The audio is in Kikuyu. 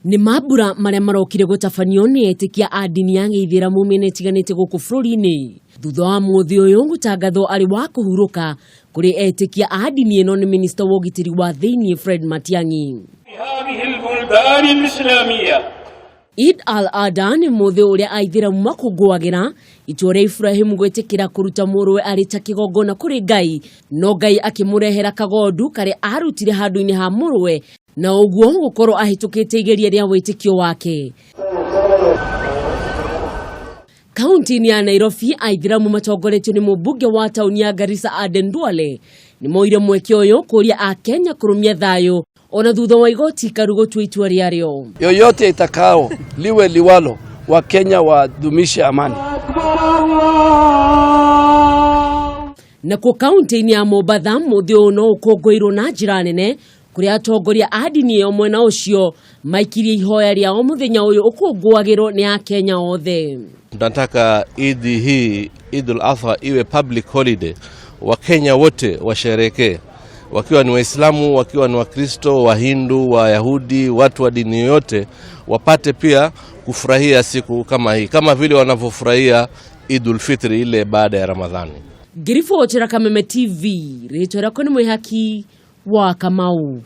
Nĩ mambura marĩa marokire gũtabanio nĩ etĩkia a ndini ya gĩithĩramu mĩena ĩtiganĩte gũkũ bũrũri-inĩ thutha wa mũthĩ ũyũ gũtangathwo arĩ wa kũhurũka kũrĩ etĩkia a ndini ĩno nĩ minista wa ũgitĩri wa thĩinĩ Fred Matiang'i. هذه البلدان الإسلامية. Eid al-Adha nĩ mũthĩ ũrĩa aithĩramu makũngũagĩra itua rĩa Ibrahimu gwĩtĩkĩra kũruta mũrũwe arĩ ta kĩgongona kũrĩ Ngai, no Ngai akĩmũrehera kagondu karĩa arutire handũ-inĩ ha mũrũwe na ũguo gũkorwo ahĩtũkĩte igeria rĩa wĩtĩkio wake. Kaunti-inĩ ya Nairobi, aithĩramu matongoretio nĩ mũmbunge wa taũni ya Garissa Aden Duale nĩ moire mweke ũyũ kũria akenya kũrũmia thayũ ona thutha wa igoti ikaru gũtua itua rĩarĩo. Yoyote itakao liwe liwalo, Wakenya wadumishe amani. Nakuo kaunti-inĩ ya Mombatha, mũthĩ ũyũ no ũkũngũĩirwo na njĩra nene kũrĩa atongoria a ndini ĩyo mwena ũcio maikirie ihoya rĩao mũthenya ũyũ ũkũngũagĩrwo nĩ akenya othe. Tunataka Idi hii Idul Adha iwe public holiday, Wakenya wote washerekee, wakiwa ni Waislamu, wakiwa ni Wakristo, Wahindu, Wayahudi, watu wa dini yote wapate pia kufurahia siku kama hii, kama vile wanavyofurahia Idul Fitri ile baada ya Ramadhani. Ngĩribotera Kameme TV, rĩtwa rĩakwa nĩ Mwĩhaki wa Kamau.